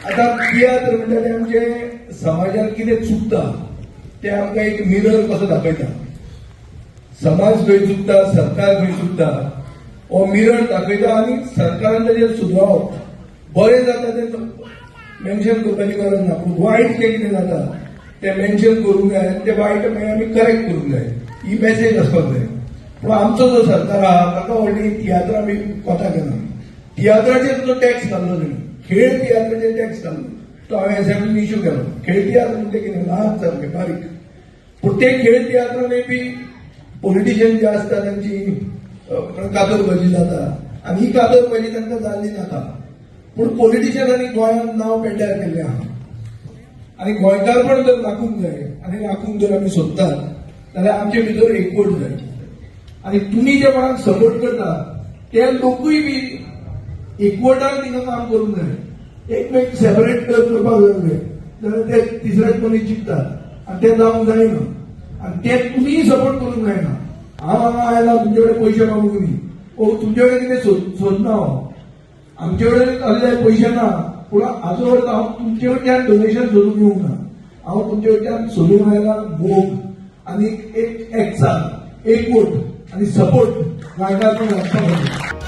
आता तियात्र म्हणटा ते आमचे समाजात कितें चुकता ते आमकां एक मिरर कसो दाखयता. समाज खंय चुकता, सरकार खंय चुकता, हो मिरर दाखयता आनी सरकारान ताजेर सुदरावप. बरें जाता तें मेन्शन करपाची गरज ना, पूण वायट जें कितें जाता तें मेन्शन करूंक जाय आनी तें वायट मागीर आमी करेक्ट करूंक जाय, ही मेसेज आसपाक जाय. पूण आमचो जो सरकार आहा ताका व्हडली तियात्रां बी कोता केना. तियात्राचेर जो टॅक्स घाल्लो तेणी, खेळ तियात्राचेर टॅक्स घाल्लो, तो हांवें असेंब्लीन इश्यू केलो. खेळ तियात्र म्हणजे कितें, ल्हान सारकें बारीक, पूण ते खेळ तियात्रांनी बी पॉलिटिशियन जे आसता तांची कातरबाजी जाता आनी ही कातरबाजी तांकां जाल्ली नाका. पूण पॉलिटिशियनांनी गोंयांत नांव पेड्ड्यार केल्लें आहा आनी गोंयकारपण जर राखूंक जाय आनी राखूंक जर आमी सोदतात जाल्यार आमचे भितर एकवट जाय. आनी तुमी जे कोणाक सपोर्ट करता ते लोकूय बी एकवटान थिंगा काम करूंक जाय. एकमेक सेपरेट करपाक जाय जाल्यार ते तिसऱ्याच मनीस जिखतात आनी ते जावंक जायना आनी ते तुमीय सपोर्ट करूंक जायना. हांव हांगा आयला तुमचे कडेन पयशे मागूंक न्ही ओ तुमचे कडेन कितें सोदना हांव. आमचे कडेन असले पयशे ना, पूण हाचो अर्थ हांव तुमचे कडच्यान डोनेशन सोदूंक येवंक ना. हांव तुमचे कडच्यान सोदूंक आयला मोग आनी एक एकचार, एकवट आनी सपोर्ट गोंयकारपण राखपा खातीर.